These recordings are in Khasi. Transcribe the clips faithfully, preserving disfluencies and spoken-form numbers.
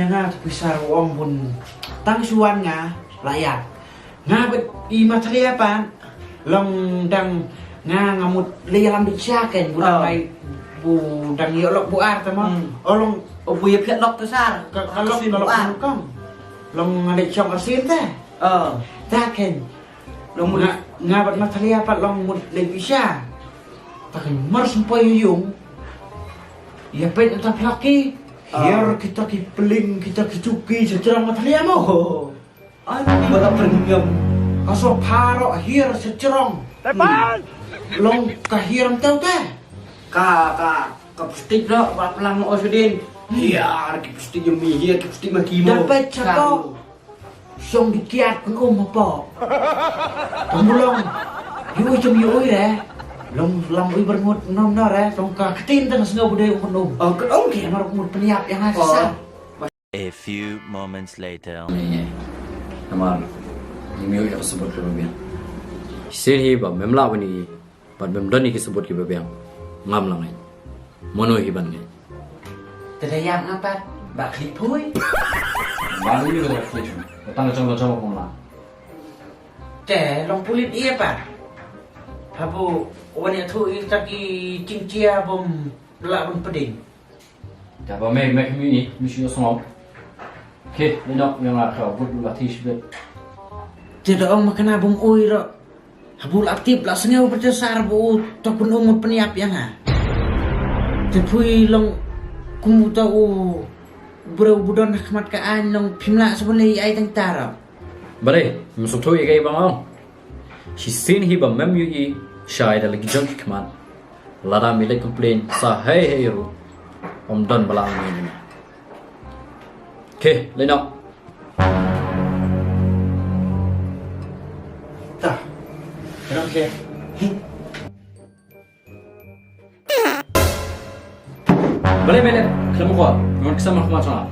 Nga tu pisa ong bun tang shuan nga la ïap. Nga bet i Mathalia pat long dang nga nga mut le ïalam bit sha ken bu dang lai bu dang ïoh lok bu ar ta mo. Hmm. O long o bu ïa phet lok ta sar. Ka ka lok ka lok kong. Long nga dei chong asin te. Oh. Ta ken. Long mut nga nga bet Mathalia pat long mut le bit sha. Ta ken mar sempoi yung. Ïa pet ta plaki. Oh. Hiar kita ki peling kita ki chuki sejarah Mathalia mo. Oh. Ai, bala pringam. Ka so pharo hiar sejrong. Tepan! Long ka hiar em tau te. Ka, ka, ka plastik ro, ba pelang o sudin. Hiar ki plastik em hiar ki plastik ma kimo. Dapat chato. Song di kiat kun um apa. Pemulong. Yui cem yui re. Long lam ui berngut nom no re. Long ka ketin tang sengau budai um kun um. Oh, kun um ki. Mar mut peniap yang ngai sa. A few moments later. Namar ngim ïoh ïa ka sabut kaba biang. Shisien hi ba mem lah ban ïohi bad mem don ïa ki sabut kiba biang, ngam lah ngeit. Mano hi ban ngeit? Te da ïap nga pat ba khlieh phui. Ba ïohi ba khlieh phui. Tang jong la jong ba kum la. Te long pulit ïa pat. Habu wan ïathuh ïa kita ki jingjia bym lah ban pdeng. Te ba me me khmih ni mi shu ïohsngew. Khie, ïa nok ïa nga khaw bud la thish bit. Te da ong ma kane bym ui ro. Habu la tip la sngew bad te sar bu to kun um mut pynïap ïa nga. Te phui long kum uta u briew bu don ha khmat ka aiñ long phim lah sa ban leh ai tang tara. Bare, ym sngewthuh ïa kaei ba nga ong. Shisien hi ba mem ïohi shai da la ki jong ki khmat. Lada me leit complain sa hei hei ruh, ym don ba la ong ïa me. Khie, leit noh. Ta. Kena khie. Bale, bale, khlem ko. Ngon ksam khmat sona.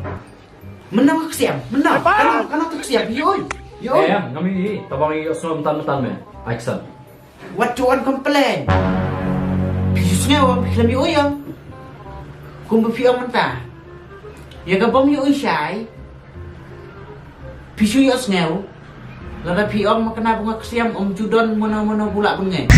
Mynno ka ksiam, mynno. Kano, kano tu ksiam, ïohi. Ïohi. Eh, ngam ïohi. Tabang ïohi sngewthuh mynta mynta me. Ai ksan. Wat ju wan complain. Phi ju sngew, phi khlem ïohi ïa. Kumba phi ong mynta. Ïa ka bym ïohi shai. Phi shu ïohsngew. Lada phi ong ma kane ba nga ksiam, ym ju don mano mano ba lah ban ngeit.